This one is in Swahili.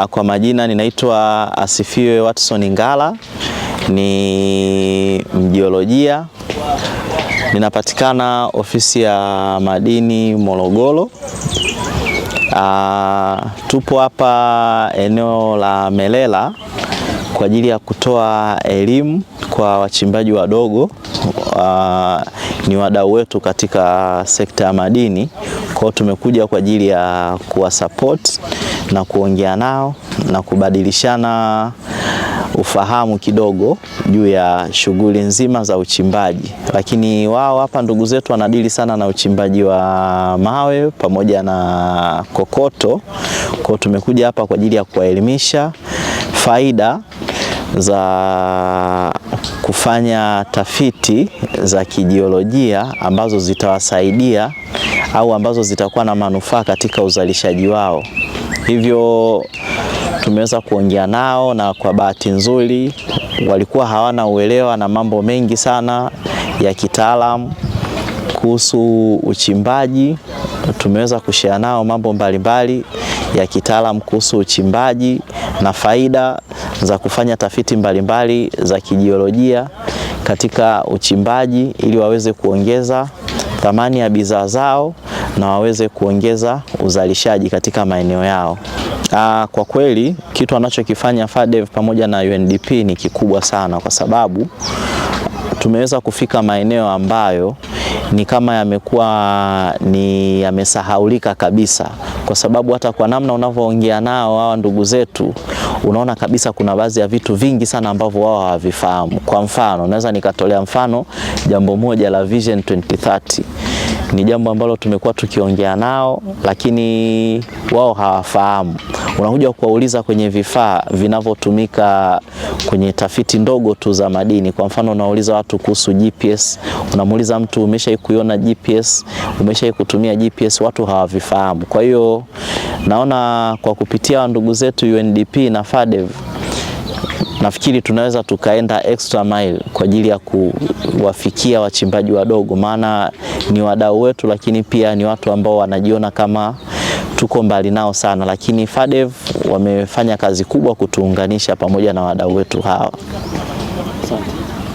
Kwa majina ninaitwa Asifiwe Watson Ngala, ni mjiolojia, ninapatikana ofisi ya madini Morogoro. Tupo hapa eneo la Melela kwa ajili ya kutoa elimu kwa wachimbaji wadogo. Ni wadau wetu katika sekta ya madini, kwa hiyo tumekuja kwa ajili ya kuwasupport na kuongea nao na kubadilishana ufahamu kidogo juu ya shughuli nzima za uchimbaji. Lakini wao hapa ndugu zetu wanadili sana na uchimbaji wa mawe pamoja na kokoto. Kwa hiyo tumekuja hapa kwa ajili ya kuwaelimisha faida za kufanya tafiti za kijiolojia ambazo zitawasaidia au ambazo zitakuwa na manufaa katika uzalishaji wao. Hivyo tumeweza kuongea nao na kwa bahati nzuri walikuwa hawana uelewa na mambo mengi sana ya kitaalamu kuhusu uchimbaji. Tumeweza kushare nao mambo mbalimbali ya kitaalamu kuhusu uchimbaji na faida za kufanya tafiti mbalimbali za kijiolojia katika uchimbaji ili waweze kuongeza thamani ya bidhaa zao na waweze kuongeza uzalishaji katika maeneo yao. Kwa kweli kitu anachokifanya FADEV pamoja na UNDP ni kikubwa sana, kwa sababu tumeweza kufika maeneo ambayo ni kama yamekuwa ni yamesahaulika kabisa, kwa sababu hata kwa namna unavyoongea nao hawa ndugu zetu unaona kabisa kuna baadhi ya vitu vingi sana ambavyo wao hawavifahamu. Kwa mfano, naweza nikatolea mfano jambo moja la Vision 2030 ni jambo ambalo tumekuwa tukiongea nao lakini wao hawafahamu. Unakuja kuwauliza kwenye vifaa vinavyotumika kwenye tafiti ndogo tu za madini. Kwa mfano, unauliza watu kuhusu GPS, unamuuliza mtu umeshawahi kuiona GPS, umeshawahi kutumia GPS, watu hawavifahamu. Kwa hiyo naona kwa kupitia ndugu zetu UNDP na FADEV nafikiri tunaweza tukaenda extra mile kwa ajili ya kuwafikia wachimbaji wadogo, maana ni wadau wetu, lakini pia ni watu ambao wanajiona kama tuko mbali nao sana, lakini FADEV wamefanya kazi kubwa kutuunganisha pamoja na wadau wetu hawa. Asante.